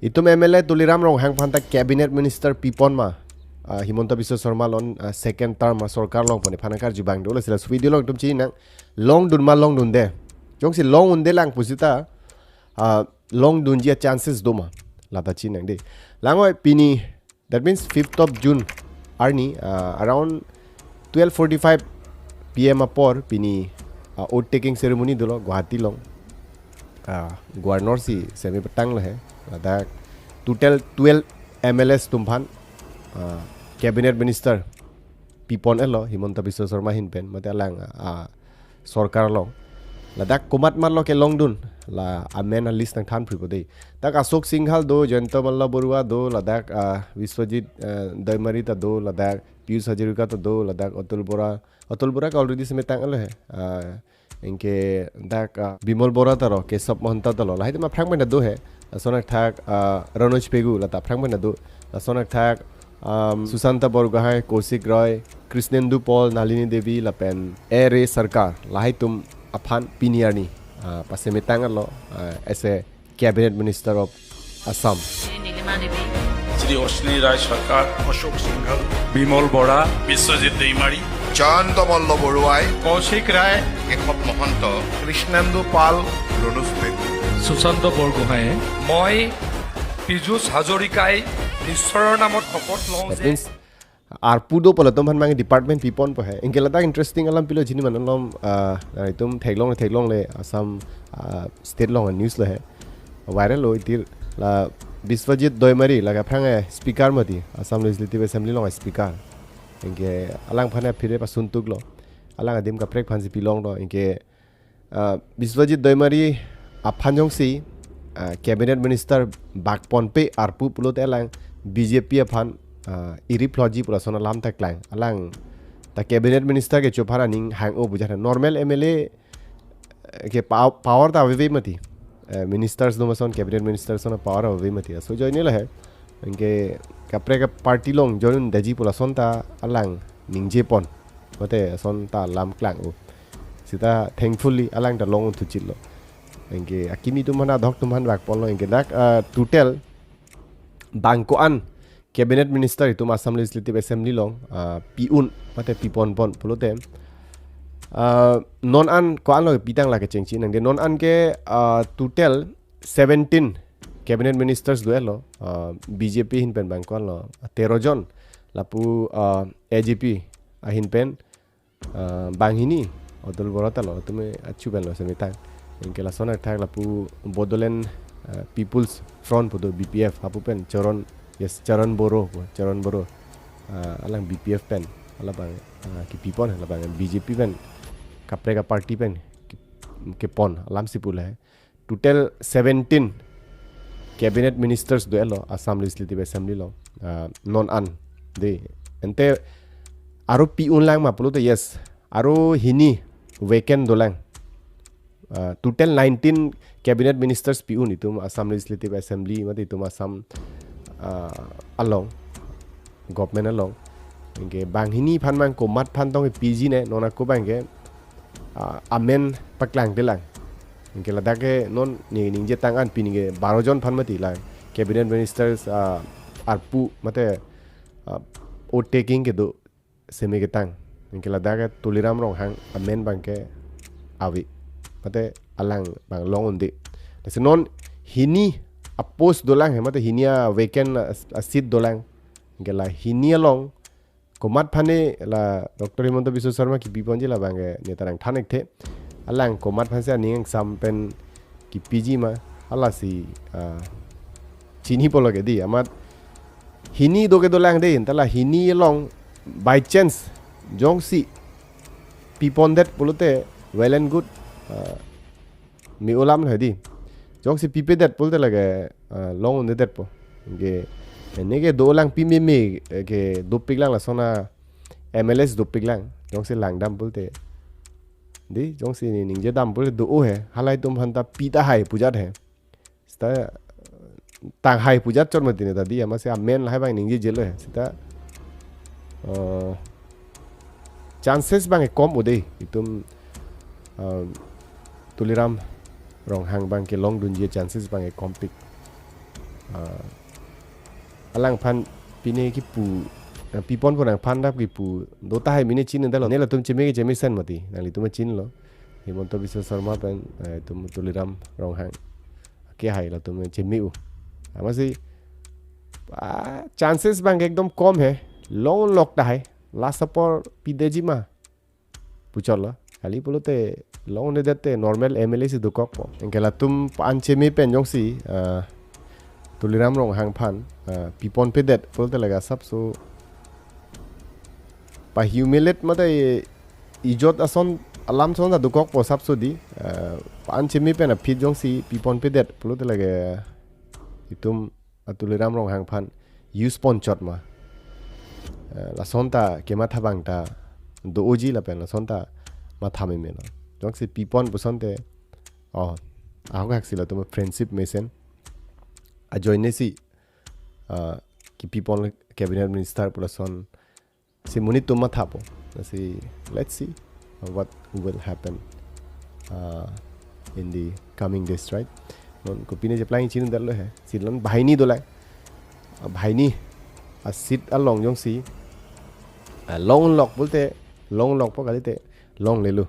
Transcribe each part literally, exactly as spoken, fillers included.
Itum M L A Tuliram Ronghang aphan ta cabinet minister pipon ma? Ah, Himanta Biswa Sarma along, ah, second term, ah, sorkar longpon aphan karju abang dolo, sila video along itum chininang, longdun ma longdunde. Jongsi long-unde lang pusita, ah, longdunji a-chances do ma? Lata chininang dei. Langoi pini, that means fifth of June arni, ah, around twelve forty-five P M apor pini, ah, oath taking ceremony dolo Guwahati along. Ah, Governor si semi petang lo he. Ladak total twelve M L As atum aphan, ah, cabinet minister pipon-etlo Himanta Biswa Sarma ahin pen, mate alang, ah, sorkar along. Ladak komat komat lo kelongdun, la amen a-list nangthan phri po dei. Dak Ashok Singhal do, Jayanta Malla Barua do, ladak, ah, Biswajit, ah, Deuimari ta do, ladak Piyush Hazarika ta do, ladak Atul Bora, Atul Bora ke already semetang lo he. Ah, anke dak, ah, Bimal Bora ta lo, Keshav Mahanta ta lo, lahai atum aphrang pen ta do he. Lason athak, ah, Ranoz Pegu lata aphrang pen ta do. Lason athak, um, Sushanta Borgohain, Kaushik Roy, Krishnendu Paul, Nalini Devi lapen A Ray Sarkar, lahai atum aphan pini arni, ah, pasemetang lo, ah, as a cabinet minister of Assam. Nilima Devi, Shri Ashwini Rai Sarkar, Ashok Singhal, Bimal Bora, Biswajit Deuimari, Jayanta Malla Baruai, Kaushik Roy, Keshav Mahanta, Krishnendu Paul, Ranoz Pegu, Sushanta Borgohain, মই পীযুষ হাজৰিকাই ঈশ্বৰৰ নামত শপত লওঁ That যে means, arpu do pu latum aphan abang department pipon po he. Anke ladak interesting alam pilo chini ma non lom, ah, itum theklongle theklongle Assam, ah, state along news lo he. Viral lo itir, la Biswajit Deuimari, la ke aphrang a-speaker mati, Assam Legislative Assembly along a-speaker. Anke alang aphan aphi re pasuntuk lo. Alang adim kaprek aphansi pilong do. Anke, ah, Biswajit Deuimari aphan jongsi, ah, cabinet minister bak ponpe arpu pulote alang B J P aphan, ah, iri phloji pu lason alam ta klang. Alang ta cabinet minister kecho aphan aning hang-o pu jat. Normal M L A, eh, ke pow-, power ta aveve mati. Eh, ministers do ma ason, cabinet ministers ason power aveve mati. Laso ajoine lo he. Anke kaprek a-party along join-un daji pu lason ta alang ningje pon. Mate ason ta alam klang-o. Sita thankfully alang ta long-un thuchit lo. Anke akimi atum aphan, adhok atum aphan bak ponlo. Anke dak, ah, total bang ko-an cabinet minister itum Assam Legislative Assembly along, ah, pi-un mate pipon pon pulote, ah, non an ko-an lo pitang la kecheng chininang dei. Non an ke, ah, total seventeen cabinet ministers do-etlo, ah, B J P ahin pen bang ko-an lo, tero jon, lapu, ah, A J P ahin pen, ah, banghini, Atul Bora ta lo, atum achu pen lo semetang. Anke lason athak lapu Bodoland, ah, People's Front pu do, B P F, hapu pen Charan, yes, Charan Boro pu, Charan Boro. Ah, alang B P F pen, ala abang, ah, kipipon, ala abang B J P pen, kaprek a-party pen ki-, kepon, alam si pu lo he. Total seventeen cabinet ministers do-etlo Assam Legislative Assembly along, ah, non an dei. Ante aro pi-un lang ma pulote, yes, aro hini vacant dolang. Ah, total nineteen cabinet ministers pi-un itum Assam Legislative Assembly mate itum Assam, ah, along, government along. Anke banghini aphan abang komat aphan tong piji ne, non ako abang ke, ah, amen paklangte lang. Anke ladak ke non ni ningje tang an pini ke baro jon aphan mati lang cabinet ministers, ah, arpu mate, ah, oath taking kedo seme ketang. Anke ladak ke Tuliram Ronghang amen abang ke ave. Mate alang abang long-un dei. Lasi non hini a-post dolang he, mate hini a-vacant a, a-seat dolang. Anke la hini along komat aphan ne la Doctor Himanta Biswa Sarma kipiponji la abang ke neta nangthan-ik the. Alang komat aphansi aning angsam pen kipiji ma, halasi, ah, chini pulo ke dei, amat hini do kedolang dei, anta la hini along by chance jongsi pipondet pulote well and good, ah, me-o alam lo dei. Jongsi pipedet pulote lake, ah, long-un-edet po. Anke, ene ke dolang pi meme, eh, ke dopik lang lason a-M L As dopik lang. Jongsi langdam pulote. Dei, jongsi ni ningje dam pulote do-o he. Halahai atum aphan ta pi tahai pu jat he. Sita tanghai pu jat chot mati neta dei, amatsi amen lahai abang ningjejelo he. Sita, eh, chances abang ke kom-o dei. Itum, eh, Tuliram Ronghang abang ke longdunji chances abang ke kompik. Ah, alangphan pine kipu, ah, pipon pu nangphan dap kipu do tahai mine chinidetlo. Ne latum cheme ke chemesen mati. Nanglitum chinilo. Himanta Biswa Sarma pen, eh, itum Tuliram Ronghang ke hai latum cheme-u. Amatsi, ah, chances abang ekdom kom he. Longlok tahai. Last apor pidetji ma puchotlo. Kali pulote longledet te normal M L A si dokokpo. Anke latum pa-an cheme pen jongsi, ah, Tuliram Ronghang aphan, ah, pipon pedet pulote lake asapso pa-humiliate mate ijot ason alam ason ta dokokpo asapso di, ah, pa-an cheme pen aphi jongsi pipon pedet pulote lake itum a Tuliram Ronghang aphan use ponchot ma. Eh, lason ta kematha abang ta do-oji lapen lason ta matha memelo. Jongsi pipon pusonte, oh, ahok haksi latum friendship mesen. Ajoine si, ah, kipipon cabinet minister pu lason si monit atum mathapo. Si, let's see what will happen, uh, in the coming days, right? Non kopine cheplang chinidetlo he. Si lon banghini dolang. Ah, banghini a seat along jongsi, ah, longlok pulote, longlokpo kalite longlelo.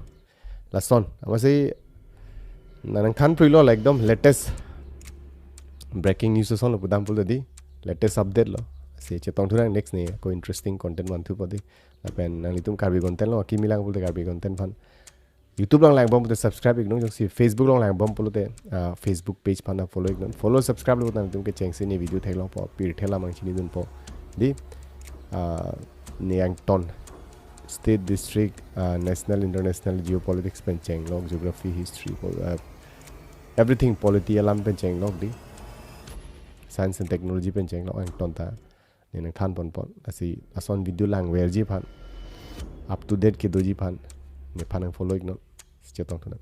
Lason. Amatsi nang nangthan phruilo la ekdom latest breaking news asonlo pudam pulo di. Latest update lo. Si chetongthunang next ne ako interesting content vanthupo di. Lapen nanglitum Karbi content lo akimi lang pulote Karbi content aphan YouTube along langbom pulote subscribe iknon, jongsi Facebook along langbom pulote, ah, Facebook page aphan follow iknon. Follow subscribe lo nanglitum kechengsi ne video theklongpo, pirthe alam nangchinidunpo. Di, ah, ne angton state, district, ah, national, international geopolitics pen chenglok, geography, history, pol-, ah, everything, polity alam pen chenglok di. Science and technology pen chenglok angton ta ne nangthan ponpon. Lasi ason video langverji aphan, up to date kedoji aphan nephan nang follow iknon. Chetongthunang.